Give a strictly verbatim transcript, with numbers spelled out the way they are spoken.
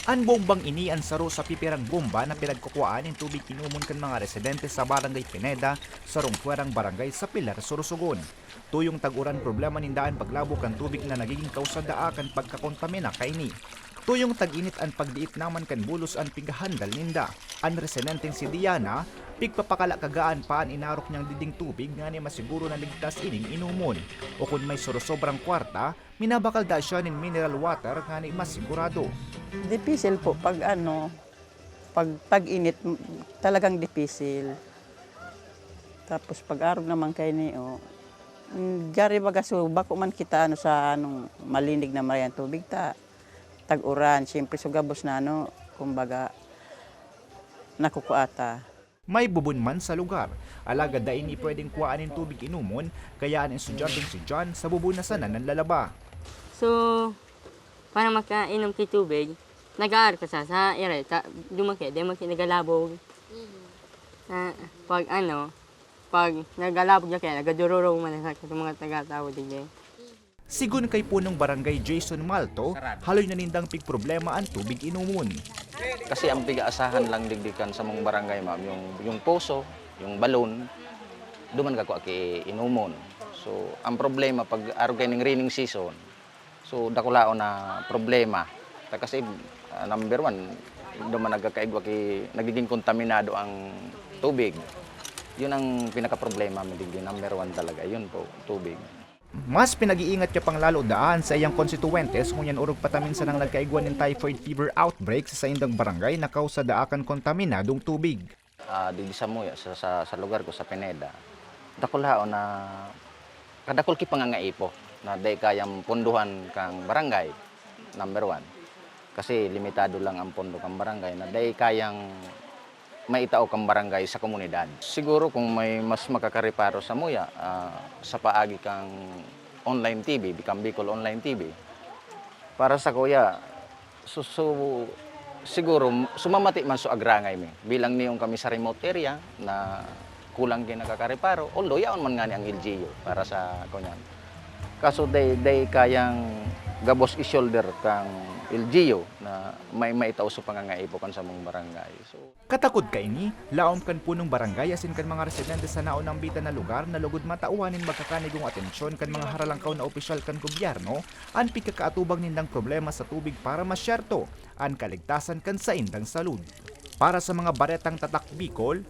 An bombang ini an saro sa pipirang bomba na pinagkukuhaan nin tubig inomon kan mga residente sa Barangay Pineda, sarong puwerang barangay sa Pilar, Sorsogon. Tuyong tag-uran problema ninda an paglabo kan tubig na nagiging kausa daa kan pagkakontamina kaini. Tuyong tag-init an pagdiit naman kan bulos an pighahandal ninda. An residenteng si Diana, pigpapakala kagaan pa an inarok niyang diding tubig ngani masiguro na ligtas ining inomon. O kun may sorosobrang kwarta, minabakal daa siya nin mineral water ngani mas sigurado. Dipisil po pag ano, pag tag-init, m-, talagang dipisil. Tapos pag arog naman kaini, o, mm, gari baga so bako man kita ano sa anong malinig na maray ang tubig ta tag-uran, siyempre so gabos na ano, kumbaga, nakukuata. May bubon man sa lugar, alagad dai ini pwedeng kuwaan nin tubig inomon, kaya an estudyanteng si John sa bubon na sana nanlalaba. So, para makainom ki tubig, nag-aar ka sa, sa ire, ta, dumaki, di maki nagalabog. Na, pag ano, pag nagalabog na kaya, nagadururong man sa, sa mga taga-tawo, digdi. Sigon kay punong barangay Jason Malto, haloy na nindang pigproblema an tubig inomon. Kasi ang pig-aasahan lang digdi kan samong barangay, ma'am, yung, yung poso, yung balon, duman gako aki inomon. So, ang problema pag arog kay ning raining season, so dakulaon na problema. Ta kasi ah, number one, duman nagkakaigwa ki nagiging kontaminado ang tubig. Yun ang pinaka-problema mi digdi, number one talaga, yun po, tubig. Mas pinag-iingat niya pang lalo daan sa iyang konstituwentes ngunyan orog pa ta minsan ang nagkaigwa nin typhoid fever outbreak sa saindang barangay na kausa daa kan kontaminadong tubig. Ah, digdi samuya sa, sa, sa lugar ko sa Pineda, dakulaon na kadakul ki pangangaipo na dai kayang pondohan kang barangay, number one. Kasi limitado lang ang pondo kang barangay na dai kayang maitao kan barangay sa komunidad. Siguro kung may mas makakareparo samuya ah, sa paagi kang online T V, kang Bicol Online T V, para sa kuya, so, so, siguro sumamati man so agrangay mi. Bilang niyon kami sa remote area na kulang kay nakakareparo, although yaon man ngani ang L G U para sa kunyan. Kaso day day kayang gabos i-shoulder kang L G U na may maitao sa pangangaipo kan samong barangay. So, Katakod kaini, laom kan punong barangay asin kan mga residente sa naonambitan na lugar na lugod matawan nin magkakanigong atensyon kan mga haralangkaw na opisyal kan gobyerno an pigkakaatubang nindang problema sa tubig para masyerto an kaligtasan kan saindang salud. Para sa mga baretang Tatak Bicol,